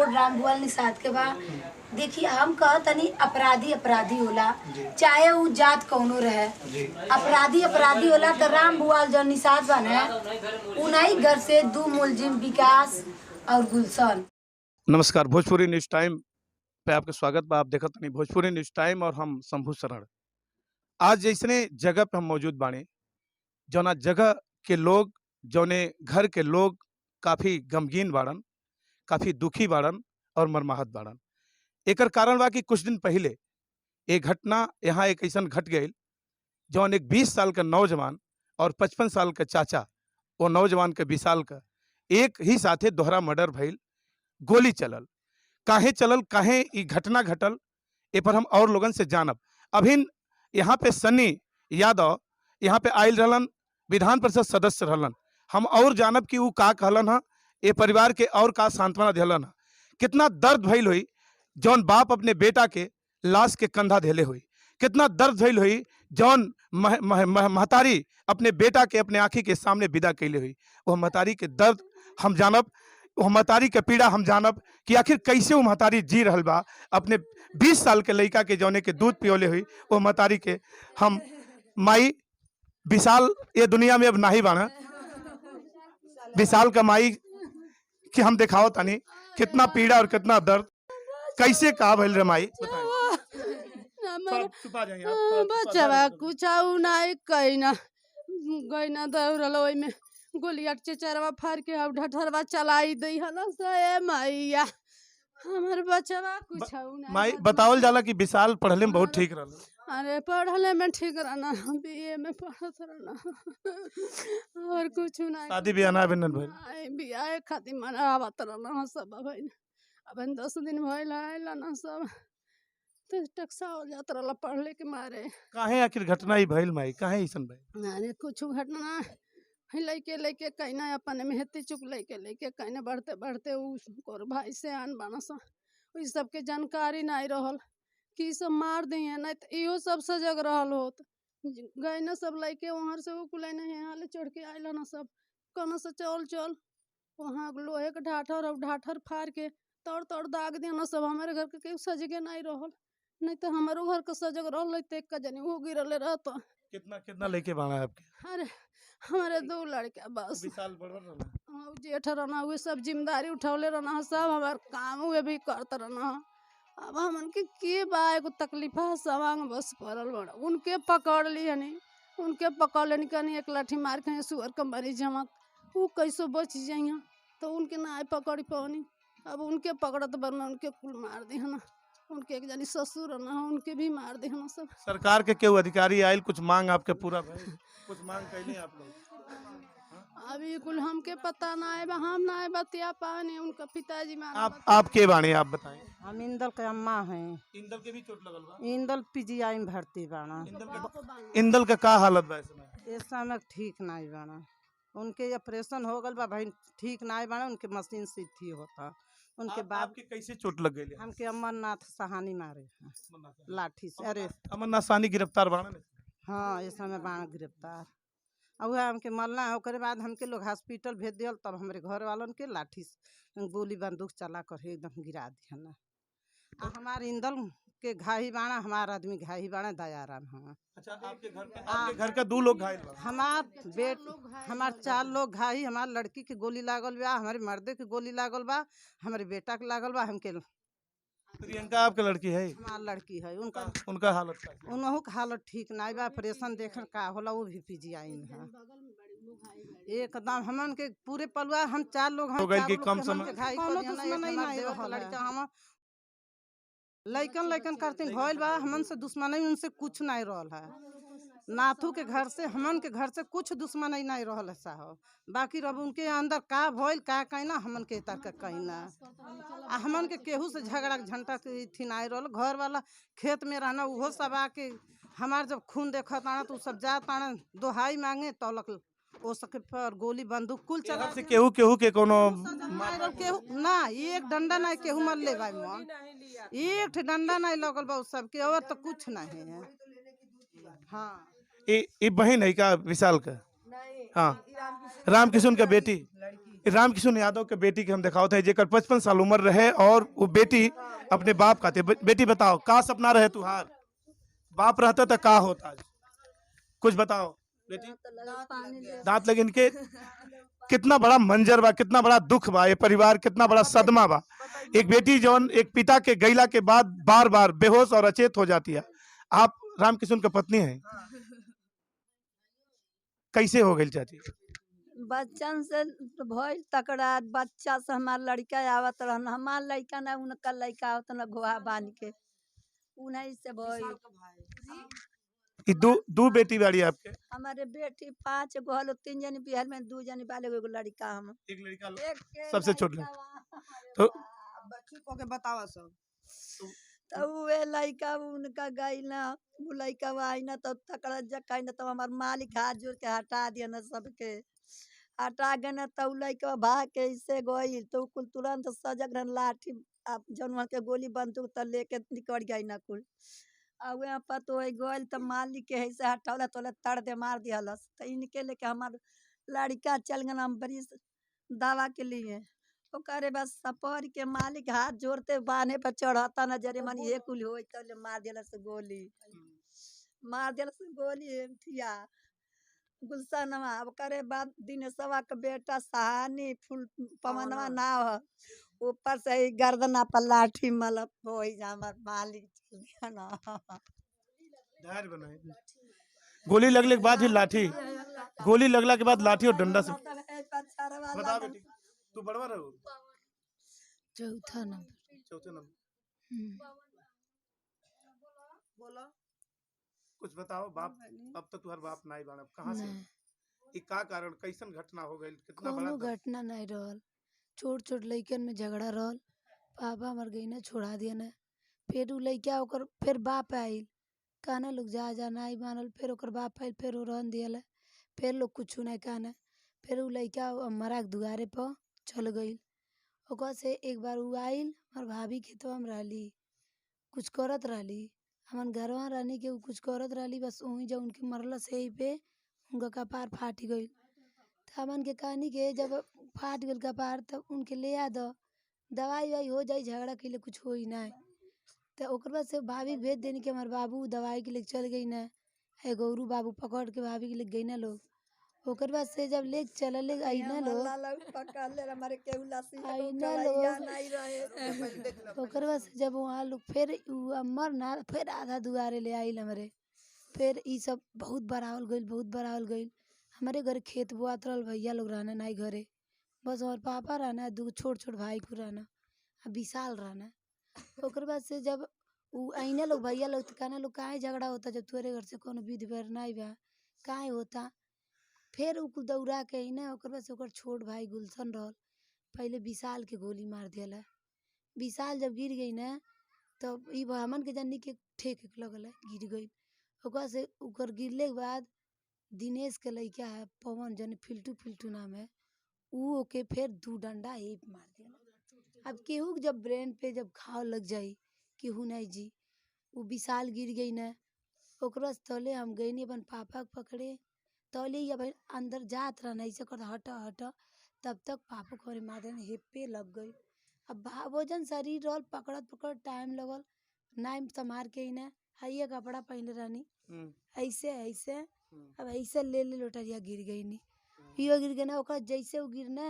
Road Rambhual Nishad के बा। देखिए हम कहतनी अपराधी अपराधी होला, चाहे उ जात कौनो रहे, अपराधी अपराधी होला। तो रामभुआल जो निषाद बा ने, उन्हीं घर से 2 मुलजिम विकास और गुलशन। नमस्कार, भोजपुरी न्यूज टाइम पे आपके स्वागत बा। आप देखत नहीं भोजपुरी न्यूज टाइम और हम शंभू शरण। आज जैसने जगह पे हम मौजूद बाने, जौना जगह के लोग, जौने घर के लोग काफ़ी गमगीन बाड़न, काफ़ी दुखी बाड़न और मर्माहत बाड़न। एकर कारण बा कि कुछ दिन पहले एक घटना यहाँ एक ऐसा घट गई जौन एक 20 साल का नौजवान और 55 साल का चाचा, वो नौजवान के विशाल का एक ही साथे दोहरा मर्डर भइल। गोली चलल, काहे चलल, काहे ई घटना घटल, ए पर हम और लोगन से जानब। अभी यहाँ पे सन्नी यादव यहाँ पे आयल रहलन, विधान परिषद सदस्य रहलन। हम और जानब कि ऊ का कहलन है, ए परिवार के और का सांत्वना दिलन है। कितना दर्द भइल हुई जौन बाप अपने बेटा के लाश के कंधा धेले हुई, कितना दर्द भइल हुई जौन महतारी अपने बेटा के अपने आँखी के सामने विदा कैले हुई। वह महतारी के दर्द हम जानब, वह महतारी के पीड़ा हम जानब कि आखिर कैसे वो महतारी जी रहल बा अपने 20 साल के लड़का के जौने के दूध पियोले हुई। वो महतारी के हम माई विशाल ये दुनिया में अब नाही बाना, विशाल का माई कि हम दिखाओ तानी कितना पीड़ा और कितना दर्द, कैसे का भइल रे माई, बताएं। हमार छुपा जाइए आप, थोड़ा छुपा बचवा जाइए। कुछ नहीं कहीं गई ना दौड़ल, ओइमे गोलिया के चचरवा फाड़ के अब ढठरवा चलाई दी हल से मैया, हमार बचवा कुछ नहीं। माई बतावल जाला कि विशाल पढ़ले में बहुत ठीक रहल। अरे पढ़ले में ठीक रहना, बीए में पढ़त रहना और कुछ नहीं। शादी ब्याह ना भी भइल? आई बियाह खातिर मन आवत रहना सब। अब अब 10 दिन भइल आइल ना सब तो टकसा हो जात रहला पढ़ले के मारे। काहे आखिर घटना ही भइल माई, काहे ऐसन भइल? अरे कुछ घटना है, लैके लैके कहना अपन में हेती चुक लैके लैके कहना बढ़ते बढ़ते उ और भाई से आन बाना सा, उ सबके जानकारी नहीं रहल कि सब मार दिए, नहीं तो इहो सब सजग रहल होत। गए ना सब लैके वहाँ से उ कुल नहीं यहाँ ले चढ़ के आयल ना सब कहना से चल चल, वहाँ लोहे के ढाठर और ढाठर फाड़ के तड़ तड़ दाग दिया सब। हमारे घर के केहू सजगे नहीं रहल, नहीं तो हमारो घर के सजग रहल तो एक जनी वो गिरले रहत। कितना कितना लेके बाना है आपके? अरे हमारे 2 लड़का बस। विशाल बड़बड़ रहना। हाँ, जेठ रहना हुए सब जिम्मेदारी उठौले रहना, सब हमार काम हुए भी करत रहना। अब हमन के के बा एगो तकलीफा सवांग बस पड़ल बड़ा। उनके पकड़ ली हनी, उनके पकड़ लेनी कनी एक लाठी मार के सुअर के मरी जमक उ कैसो बच जाइया तो उनके ना पकड़ी पवनी। अब उनके पकड़त बरना उनके कुल मार दी हना, उनके एक जानी ससुर ना उनके भी मार दी हना सब। सरकार के केहू अधिकारी आयल, कुछ मांग आपके पूरा भइल? कुछ मांग कैले आप लोग? अभी कुल हमके पता ना है, हम ना है बतिया पानी उनका पिताजी माना। आप के बानी आप बताएं। हम इंदल के अम्मा हैं। इंदल के भी चोट लगल बा? इंदल पीजीआई में भर्ती बाना। इंदल का का हालत बा इस समय? इस समय ठीक नहीं बाना, उनके ऑपरेशन हो गल बा भाई, ठीक नहीं बाना, उनके मशीन से थी होता। उनके बाप आपके कैसे चोट लग गई? हमके अमरनाथ सहानी मारे हैं लाठी से। अरे अमरनाथ सहानी गिरफ्तार बाना? हाँ, इस समय बाना गिरफ्तार। और वह हमके मरना है, ओकरे बाद हमके लोग हॉस्पिटल भेज दियल, तब हमारे घर वालन के लाठी से गोली बंदूक चला कर एकदम गिरा दिया ना। आ हमार इंदल के घाही बाना, हमार आदमी घाही बाना, दयाराम हमार। अच्छा, आपके घर का, आपके घर का 2 लोग घायल बा? हमार बेट, हमार 4 लोग घाही। हमार लड़की के गोली लागल बा, हमारे मर्दे के गोली लागल बा, हमारे बेटा के लागल बा। हमके प्रियंका आपके लड़की है? हमार लड़की है। उनका उनका हालत का? उनहु के हालत ठीक नहीं बा, ऑपरेशन देखन का होला, वो भी पीजीआई में है। एकदम हमन के पूरे परिवार हम 4 लोग हैं, हो गइल चार कि लोग कम के हमन समय? के घाई कौनो कर दिया ना, दुश्मन एक नहीं हमार आई देवर के रहल है। लड़का हम लइकन लइकन करते भइल बा, हमन से दुश्मनी उनसे कुछ नहीं रहल है। नाथू के घर से हमन के घर से कुछ दुश्मनी नहीं रहल है साहब। बाकी रब उनके अंदर का भइल का कहना हमन के तर्क कहना। आ हमन के केहू से झगड़ा झंटा के थी नहीं रहल। घर वाला खेत में रहना, उहो सब आके हमार जब खून देखत आना तो उ सब जात आना दोहाई मांगे तौलक ओ सके पर गोली बंदूक कुल चला से केहू केहू के कोनो केहू ना एक डंडा ना केहू मर ले भाई मन, एक ठे डंडा नहीं लगल बा सबके और तो कुछ नहीं है। हाँ ये बहन है का विशाल का? हाँ, रामकिशन का बेटी। रामकिशन यादव के बेटी के हम दिखावत है जेकर 55 साल उम्र रहे और वो बेटी अपने बाप खाते। बेटी बताओ का सपना रहे तुहार, बाप रहता तो का होता, कुछ बताओ बेटी। दांत लगे इनके। कितना बड़ा मंजर बा, कितना बड़ा दुख बा ये परिवार, कितना बड़ा सदमा बा। एक बेटी जौन एक पिता के गैला के बाद बार बार बेहोश और अचेत हो जाती है। आप रामकिशन के पत्नी हैं, कैसे हो गई चाची? बच्चन से भइल तकरार, बच्चा से हमार लड़का आवत रहन, हमार लड़का ना उनका लड़का आवत न गोहा बांध के उन्हीं से भइल। ई दो दो बेटी बाड़ी आपके? हमारे बेटी 5 गो हलो, 3 जनी बिहार में, 2 जनी बाले, एगो लड़का हम, एक लड़का एक के सबसे छोट लड़का लड़का। बा, हमारे तो- बाप। बच्ची को के बतावा सब। तो उहे लड़का उनका गई ना, उ लड़का आई ना तब तकरा जकाई ना, तब हमार मालिक हाथ जोड़ के हटा दिया ना सबके, हटा के ना तब उ लड़का भाग के ऐसे गई तो कुल तुरंत सजग रहन, लाठी आप जौन वहाँ के गोली बंदूक त लेके निकल गई ना कुल। आ वहाँ पर तो वही गइल त मालिक के ऐसे हटौला तोला तड़ दे मार दिहलस, त इनके लेके हमार लड़का चल गन हम बरिस दवा के लिए। ओकरे बाद सपर के मालिक हाथ जोड़ते बान्हे पर चढ़ता न जरे मन ये कुल होई तले मार दिहलस गोली, मार दिहलस गोली एमथिया गुलशनवा। ओकरे बाद दिनेशवा के बेटा सहानी फूल पवनवा नाव ह, ऊपर से ही गर्दना पर लाठी मलप होई जा हमार मालिक चल दिया ना। धैर्य बनाए। गोली लगने के बाद ही लाठी, गोली लगला के बाद लाठी और डंडा से। बता बेटी, तू बड़वा रहो? चौथा नंबर। चौथे नंबर। हम्म। बोलो कुछ बताओ बाप, अब तो तुहार बाप नाई बाड़ा, कहाँ से नहीं, ई का कारण, कैसन घटना हो गई, कितना बड़ा कोनो दर्द? घटना नहीं रहल, छोट छोट लइकन में झगड़ा रहल। पापा हमार गई ना छोड़ा दिया ना, फिर उ लइका ओकर फिर बाप आइल, कहना लोग जा जा नहीं मानल, फिर ओकर बाप आइल, फिर उ रहन दियल, फिर लोग कुछ नहीं कहना, फिर उ लइका हमारा के दुआरे पर चल गइल। ओकर से एक बार उ आइल, हमार भाभी खेतवा में रहली, कुछ करत रहली, हमन घरवा रहनी के उ कुछ करत रहली, बस वहीं जब उनके मरल से ही पे उनका कपार फाट गइल। त हमन के कहनी के जब फाट गइल कपार तब उनके ले आ दो, दवाई उवाई हो जाई, झगड़ा कइले कुछ होई ना। त ओकर बाद से भाभी के भेज देनी कि हमार बाबू दवाई के लेके चल गई ना, एगो औरू बाबू पकड़ के भाभी के लेके गई ना लोग। ओकर बाद से जब ले चलल आई ना लोग, पकड़ ले हमारे केहू लस्सी आई ना लोग। नहीं रहे। ओकर बाद से जब वहाँ लोग फिर उ अमर ना फिर आधा दुआरे ले आइल हमरे, फिर ई सब बहुत बड़ावल गइल, बहुत बड़ावल गइल। हमारे घरे खेत बोआत रहल, भैया लोग रहना नहीं घरे, बस हमार पापा रहना, दूगो छोट छोट भाई को रहना आ विशाल रहना। ओकर बाद से जब उ आइना लोग भैया लोग तो कहना लोग काहे झगड़ा होता जब तोरे घर से कोनो विध व्यवहार नहीं बा, काहे होता। फिर उ कुल दौड़ा के अइना। ओकर बाद से ओकर छोट भाई गुलशन रहल, पहले विशाल के गोली मार दियाला। विशाल जब गिर गई ना तब ई हमन के जानी के ठेक लगल है, गिर गई। ओकर से ओकर गिरले के बाद दिनेश के लइका है पवन, जन फिल्टू फिल्टू नाम है, उ ओके फिर दू डंडा एक मार दिया। अब केहू के जब ब्रेन पे जब घाव लग जाई केहू नहीं जी। उ विशाल गिर गई ना, ओकरा से तले हम गईनी अपन पापा के पकड़े, तले ही अब अंदर जात रहना ऐसे कर हट हट, तब तक पापा को हमारे मार देने हेपे लग गई। अब वजन शरीर रहल, पकड़त पकड़त टाइम लगल, नाइम संभार के ही ना, हाइये कपड़ा पहने रहनी, ऐसे ऐसे अब ऐसे ले ले लोटरिया गिर गई नी, इहो गिर गई ना। ओकरा जैसे उ गिरना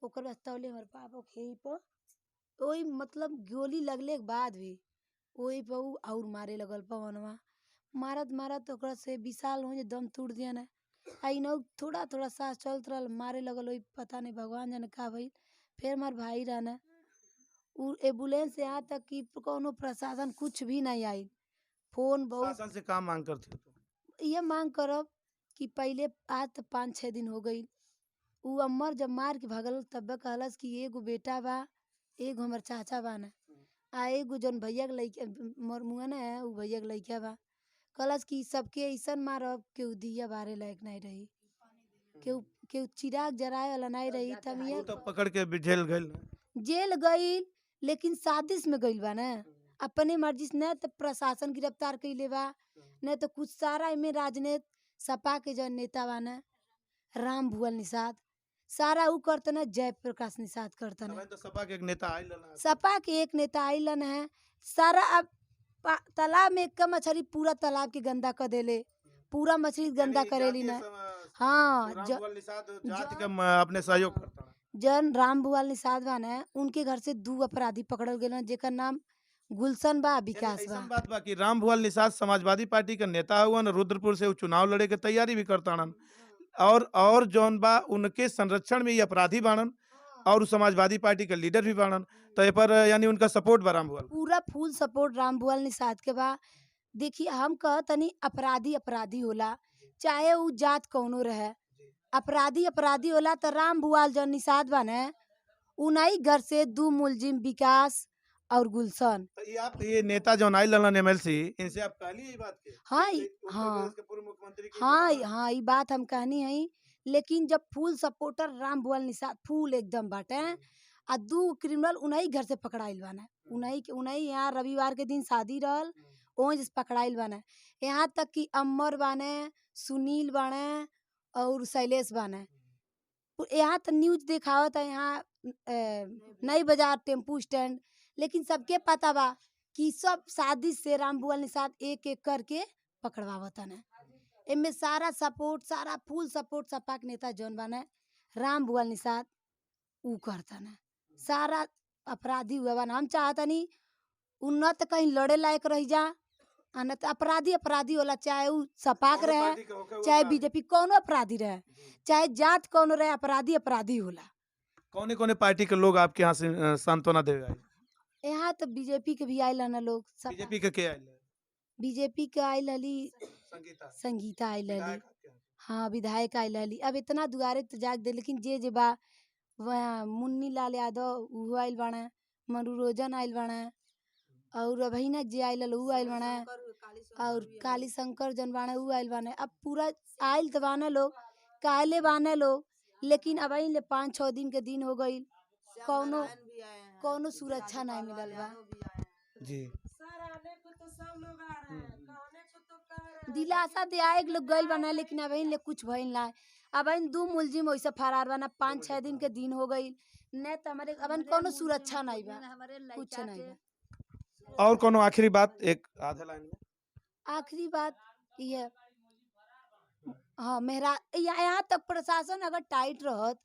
ओकर बाद तौले हमारे पापा के ही पर वही मतलब गोली लगले के बाद भी वही पर उ और मारे लगल पवनवा, मारत मारत ओकरा से विशाल हो दम टूट दिया ना। आई न थोड़ा थोड़ा सांस चलत रहल, मारे लगल वही, पता नहीं भगवान जाने का भइल। फिर हमार भाई रहना, उ एम्बुलेंस यहाँ तक कि कोनो प्रशासन कुछ भी नहीं आई, फोन बहुत। शासन से का मांग करते हो? ये मांग करब कि पहले आज तो 5-6 दिन हो गई, उ अमर जब मार के भगल तब कहलस कि एगो बेटा बा, एगो हमर चाचा बा ना, आ एगो जौन भैया के लइका मोर मुआ ना है, उ भैया के लइका बा। कहलस कि सबके ऐसन मारब केहू दिया बारे लायक नहीं रही, केहू केहू चिराग जराए वाला नहीं रही। तब वो ये तो पकड़ के भी जेल गइल ना। जेल गईल, लेकिन साजिश में गईल बा ना, अपने मर्जी से न तो प्रशासन गिरफ्तार कइले बा, न तो कुछ, सारा एमे राजनेत सपा के जौन नेता बा ना राम भुवल निषाद, सारा ऊ करतन, जय प्रकाश निषाद करतन। तब तो सपा के एक नेता आइल रहलन। सपा के एक नेता आइलन है। सारा अब तालाब में एक मछली पूरा तालाब के गंदा कर देले, पूरा मछली गंदा यानी करेली जातीय न। हाँ, राम भुआल निषाद जाति के अपने सहयोग करता है। जन राम भुआल निषाद बा ने, उनके घर से 2 अपराधी पकड़ल गेलन, जेकर नाम गुलशन बा, विकास बा। ऐसन बात बा कि राम भुआल निषाद समाजवादी पार्टी के नेता हुआ, रुद्रपुर से वो चुनाव लड़े के तैयारी भी करता, और जौन बा उनके संरक्षण में ये अपराधी बाणन और समाजवादी पार्टी के लीडर भी बाणन, तो ये पर यानी उनका सपोर्ट बा राम भुआल। पूरा फुल सपोर्ट राम भुआल निषाद के बा। देखिए हम कहतनी अपराधी अपराधी होला, चाहे उ जात कौनो रहे, अपराधी अपराधी होला। तो राम भुआल जौन निषाद बा ने, उनाई घर से 2 मुलजिम विकास और गुलशन। तो ये आप ये नेता जौन आइल रहलन एमएलसी, इनसे आप कहली ये बात के? हाँ, उत्तर हाँ। प्रदेश के पूर्व मुख्यमंत्री के हाँ, बात। हाँ, ये बात हम कहनी है। लेकिन जब फुल सपोर्टर राम भुआल निषाद फुल एकदम बाटे, आ 2 क्रिमिनल उन्हीं घर से पकड़ाइल बाने, उन्हीं के उन्हीं यहाँ रविवार के दिन शादी रहल, ओज से पकड़ाइल बाने। यहाँ तक कि अमर बाने, सुनील बाने और शैलेश बाने। यहाँ तो न्यूज दिखावत है यहाँ नई बाजार टेम्पू स्टैंड, लेकिन सबके पता बा कि सब शादी से राम भुआल निषाद एक एक करके पकड़वावतन है। एमे सारा सपोर्ट, सारा फुल सपोर्ट सपा के नेता जौन बाने राम भुआल निषाद ऊ करतन है। सारा अपराधी हुआ बान। हम चाहतनी उ न त कहीं लड़े लायक रह जा, आ न त अपराधी अपराधी होला, चाहे उ सपा के कौनो रहे पार्टी के होखे उ चाहे अपराधी। बीजेपी, कौनो अपराधी रहे, चाहे जात कौनो रहे, अपराधी अपराधी होला। कौने कौने पार्टी के लोग आपके यहाँ से सांत्वना देवे आए? यहाँ तो बीजेपी के भी आयल हन लोग, सपा। बीजेपी के आयल? बीजेपी के आयल हली संगीता, संगीता आयल हली। विधायक आपके यहाँ? हाँ, विधायक आयल हली। अब इतना दुआरे तो जाग दे, लेकिन जे जे बा वहाँ मुन्नी लाल यादव उहो आयल बाड़े, मनोरंजन आयल बाड़े, और अभिना जे आयल हल उ आयल बाड़े, और काली शंकर जन बाड़े उ आयल बाड़े। अब पूरा आयल तो बाने लोग, काले बाने लोग, लेकिन अब ले 5-6 दिन के दिन हो गई, कौनो कौनो सुरक्षा नहीं मिलल बा। जी दिलासा दे आए लोग गइल बना, लेकिन अब ले कुछ भइल ना। अब 2 मुलजिम वैसे फरार बना, 5-6 दिन के दिन हो गई, नहीं तो हमारे अब कौनो सुरक्षा नहीं बा, कुछ नहीं बा। और कोनो आखिरी बात एक आधा लाइन में? आखिरी बात ये, हाँ, मेहरा यहाँ तक प्रशासन अगर टाइट रहत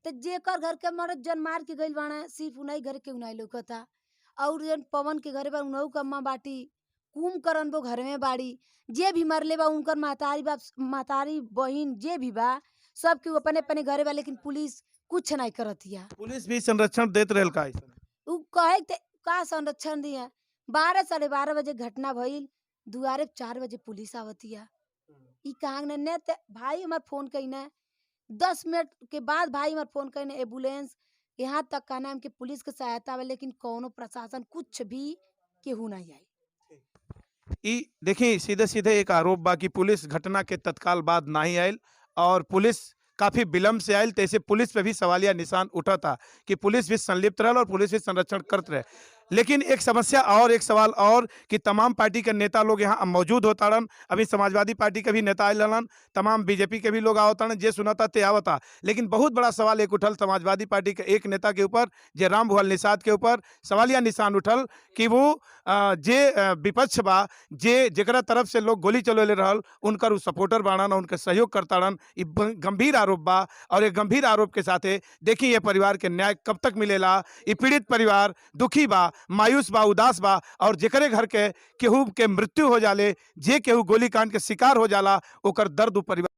तो जेकर घर के मरद जन मार के गइल बाना, सिर्फ उन्हीं घर के उन्हीं लौकता, और जन पवन के घरे बा उन्हीं कम्मा बाटी, कुम करन बो घर में बाड़ी, जे भी मरले बा उनकर महतारी बाप, महतारी बहिन जे भी बा, सब के अपने अपने घरे बा, लेकिन पुलिस कुछ नहीं करतिया। पुलिस भी संरक्षण देत रहल का ऐसन? उ कहे ते का संरक्षण दिया? 12-12:30 बजे घटना भइल, दुआरे 4 बजे पुलिस आवतिया। ई कहाँ ने ने ते भाई हमार फोन कईने, 10 मिनट के बाद भाई हमार फोन कईने एम्बुलेंस, यहाँ तक कहना है कि पुलिस के सहायता बा, लेकिन कौनो प्रशासन कुछ भी केहू नहीं आई। ई देखिए सीधे सीधे एक आरोप बा कि पुलिस घटना के तत्काल बाद नहीं आयल और पुलिस काफ़ी विलम्ब से आयल, तो ऐसे पुलिस पे भी सवालिया निशान उठा था कि पुलिस भी संलिप्त रहल और पुलिस भी संरक्षण करते रहे। लेकिन एक समस्या और एक सवाल और कि तमाम पार्टी के नेता लोग यहाँ मौजूद होता रहन, अभी समाजवादी पार्टी के भी नेता आयल रहन, तमाम बीजेपी के भी लोग आवता रहन, जे सुनता ते आवता। लेकिन बहुत बड़ा सवाल एक उठल समाजवादी पार्टी के एक नेता के ऊपर, जे राम भुआल निषाद के ऊपर सवालिया निशान उठल कि वो जे विपक्ष बा, जे जेकरा तरफ से लोग गोली चलौले रहल, उनकर उ सपोर्टर बाड़न, उनके सहयोग करता रहन। ई गंभीर आरोप बा और एक गंभीर आरोप के साथे देखिए ये परिवार के न्याय कब तक मिलेला। ई पीड़ित परिवार दुखी बा, मायूस बा, उदास बा और जेकरे घर के केहू के मृत्यु हो जाले, जे केहू गोलीकांड के शिकार हो जाला, ओकर दर्द उ परिवार